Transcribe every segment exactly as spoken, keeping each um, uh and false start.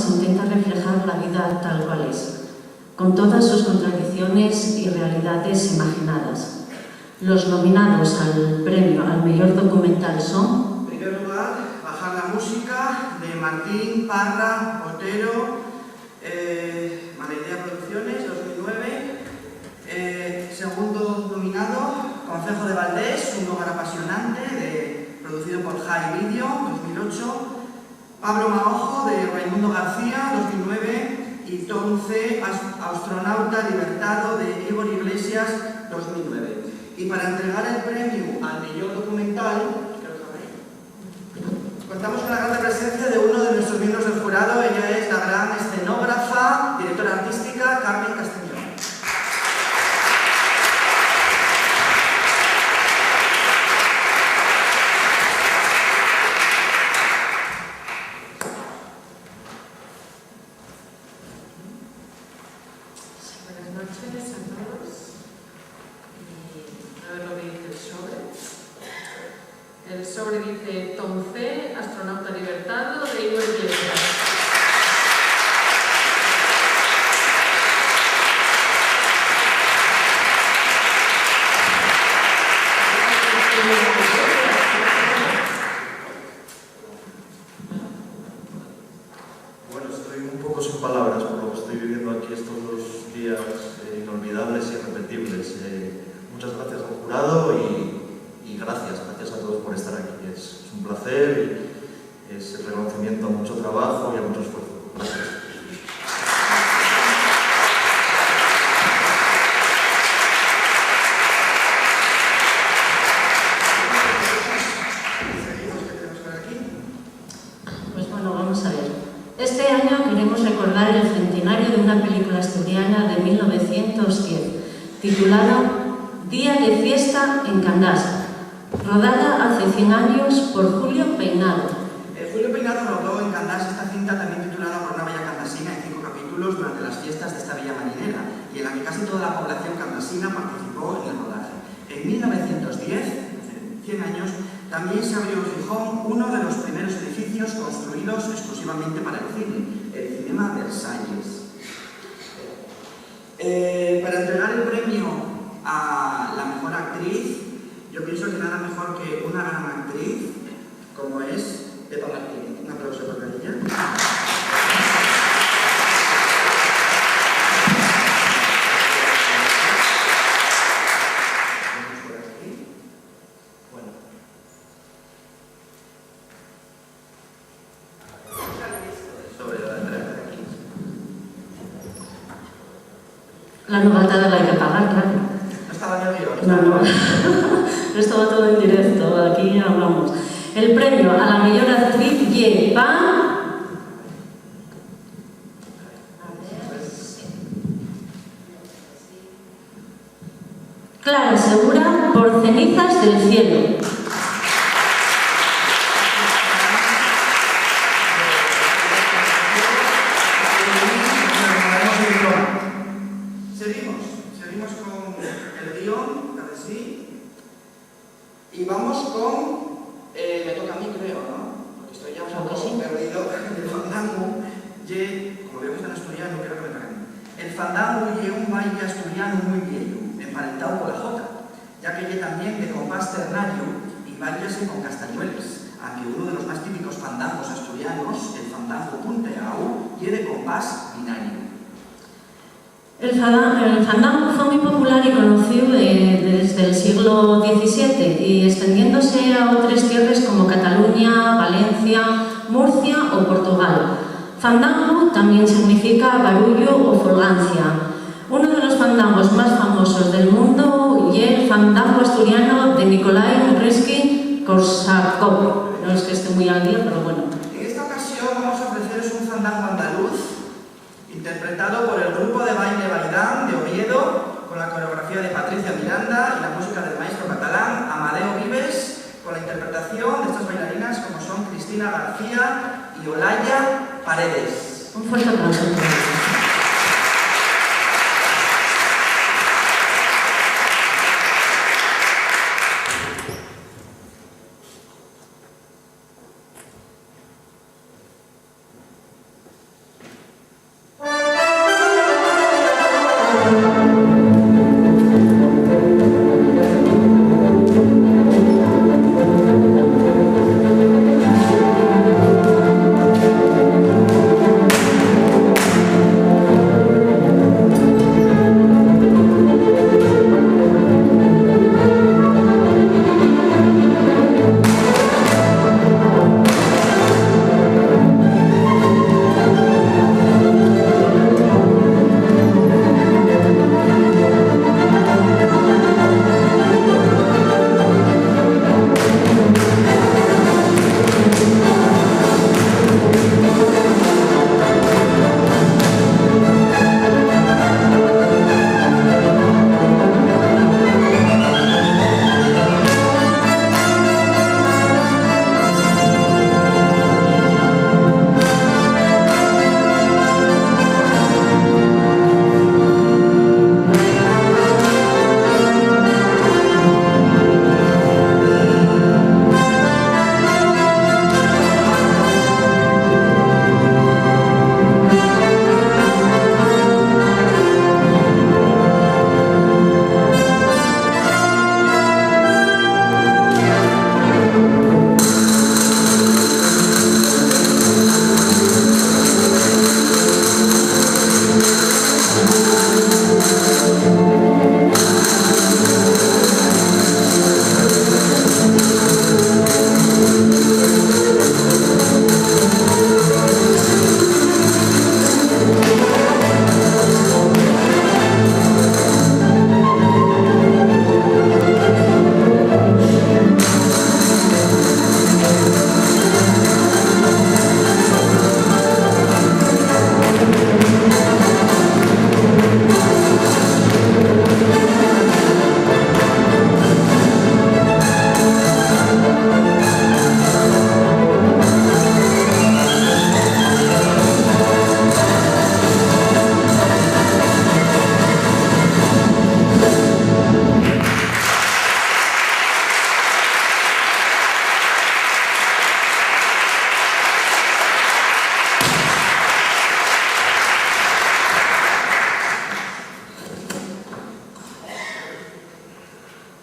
intenta reflejar la vida tal cual es, con todas sus contradicciones y realidades imaginadas. Los nominados al premio al mejor documental son: En primer lugar, Bajar la música, de Martín Parra Otero, eh, Mala Idea Producciones, dos mil nueve. Eh, segundo nominado, Concejo de Valdés, un lugar apasionante, de, producido por Jai Video, dos mil ocho. Pablo Maojo, de Raimundo García, dos mil nueve, y Tom C, as-, Astronauta Libertado, de Igor Iglesias, dos mil nueve. Y para entregar el premio al mejor documental, creo que habrá ahí, contamos con la grata presencia de uno de nuestros miembros del jurado. Ella es la gran escenógrafa, directora artística, Carmen Castañón. Buenas noches a todos. Y a ver lo que dice el sobre. El sobre dice: Tom C, Astronauta Libertado, de Igor Iglesias. Bueno, estoy un poco sin palabras por lo que estoy viviendo aquí estos dos días, eh, inolvidables e irrepetibles. Eh, muchas gracias al jurado y, y gracias, gracias a todos por estar aquí. Es, es un placer y es el reconocimiento a mucho trabajo y a mucho esfuerzo. Gracias. Pues bueno, vamos a ver. Este año queremos recordar el centenario de una película asturiana de mil novecientos diez, titulada Día de fiesta en Candás, rodada hace cien años por Julio Peinado. Eh, Julio Peinado rodó en Candás esta cinta, también titulada Por una bella candasina, en cinco capítulos durante las fiestas de esta villa marinera, y en la que casi toda la población candasina participó en el rodaje. En mil novecientos diez, hace cien años, también se abrió en Gijón uno de los primeros edificios construidos exclusivamente para el cine, el Cinema Versalles. Eh, para entregar el premio a la mejor actriz, yo pienso que nada mejor que una gran actriz, como es Pepa Martínez. Un aplauso para ella. Tenemos por aquí. Bueno. Sobre la entrada aquí. La novatada la hay que pagar, claro. No estaba en el guión. No, no. Esto va todo en directo, aquí hablamos. El premio a la mejor actriz ye pa Clara Segura por Cenizas del cielo. Seguimos, seguimos con el guión, ahora sí. Y vamos con, eh, me toca a mí, creo, ¿no? Porque estoy ya un poco perdido. El fandango, ye, como veo que está en asturiano, quiero que me paguen. El fandango ye un baile asturiano muy viejo, emparentado con la jota, ya que ye también de compás ternario y bailase con castañueles, aunque uno de los más típicos fandangos asturianos, el fandango punteao, ye de compás binario. El fada-, el fandango fue muy popular y conocido, eh, desde el siglo diecisiete y extendiéndose a otras tierras como Cataluña, Valencia, Murcia o Portugal. Fandango también significa barullo o folgancia. Uno de los fandangos más famosos del mundo ye el fandango asturiano de Nikolai Rimsky-Korsakov. No es que esté muy al día, pero bueno. En esta ocasión vamos a ofreceros un fandango andaluz interpretado por el grupo de baile Baidán de Oviedo, con la coreografía de Patricia Miranda y la música del maestro catalán Amadeo Vives, con la interpretación de estas bailarinas como son Cristina García y Olaya Paredes. Un fuerte aplauso para ellas.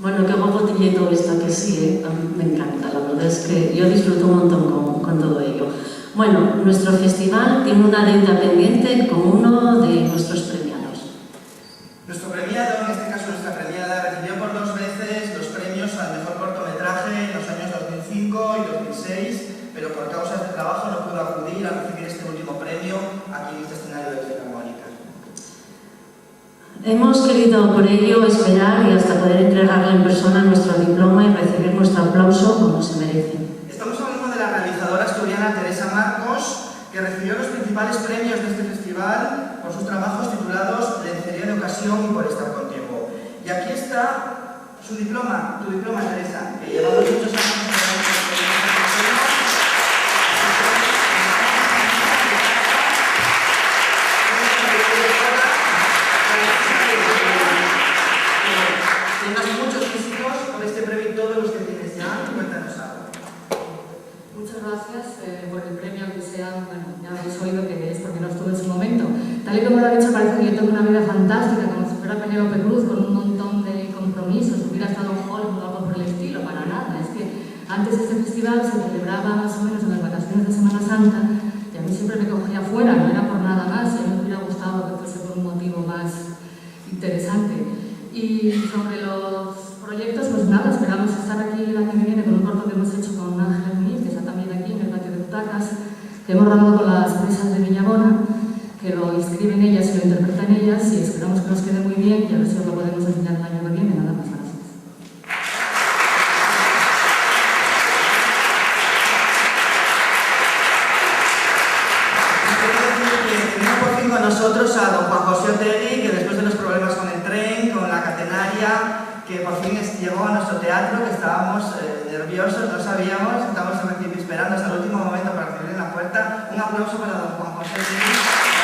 Bueno, qué guapo tiene todo esto, que sí, ¿eh? A mí me encanta, la verdad es que yo disfruto un montón con, con todo ello. Bueno, nuestro festival tiene una deuda pendiente con uno de nuestros premiados. Nuestro premiado, en este caso nuestra premiada, recibió por dos veces los premios al mejor cortometraje en los años dos mil cinco y dos mil seis, pero por causas de trabajo no pudo acudir a recibir este último premio aquí en este escenario de Filarmónica. Hemos querido por ello esperar y hasta poder entregarle en persona nuestro diploma y recibir nuestro aplauso como se merece. Estamos hablando de la realizadora asturiana Teresa Marcos, que recibió los principales premios de este festival por sus trabajos titulados Lencería de ocasión y Por estar contigo. Y aquí está su diploma, tu diploma, Teresa, que llevamos muchos años esperando. Tengas muchos éxitos con este premio y todos los que tienes ya. Cuéntanos algo. Muchas gracias, eh, por el premio, aunque sea, bueno, ya habéis oído que es porque no estuve en su momento. Tal y como lo ha dicho, parece que yo tengo una vida fantástica, como si fuera Penélope Cruz, con un montón de compromisos, hubiera estado en Hollywood o algo por el estilo, para nada. Es que antes este festival se celebraba más o menos en las vacaciones de Semana Santa, y a mí siempre me cogía fuera, no era por nada más, y a mí me hubiera gustado que fuese por un motivo más interesante. Y sobre los proyectos, pues nada, esperamos estar aquí el año que viene con un corto que hemos hecho con Ángeles Muñiz, que está también aquí en el patio de butacas, que hemos rodado con las presas de Villabona, que lo escriben ellas y lo interpretan ellas, y esperamos que nos quede muy bien y a ver si os lo podemos enseñar el año que viene. Nada más, gracias. Quiero decir que tenemos por fin con nosotros a don Juan José Otegui, que después de los problemas con el tren, con la catenaria, que por fin es- llegó a nuestro teatro, que estábamos, eh, nerviosos, no sabíamos, estábamos en principio esperando hasta el último momento para recibir en la puerta. Un aplauso para don Juan José Otegui.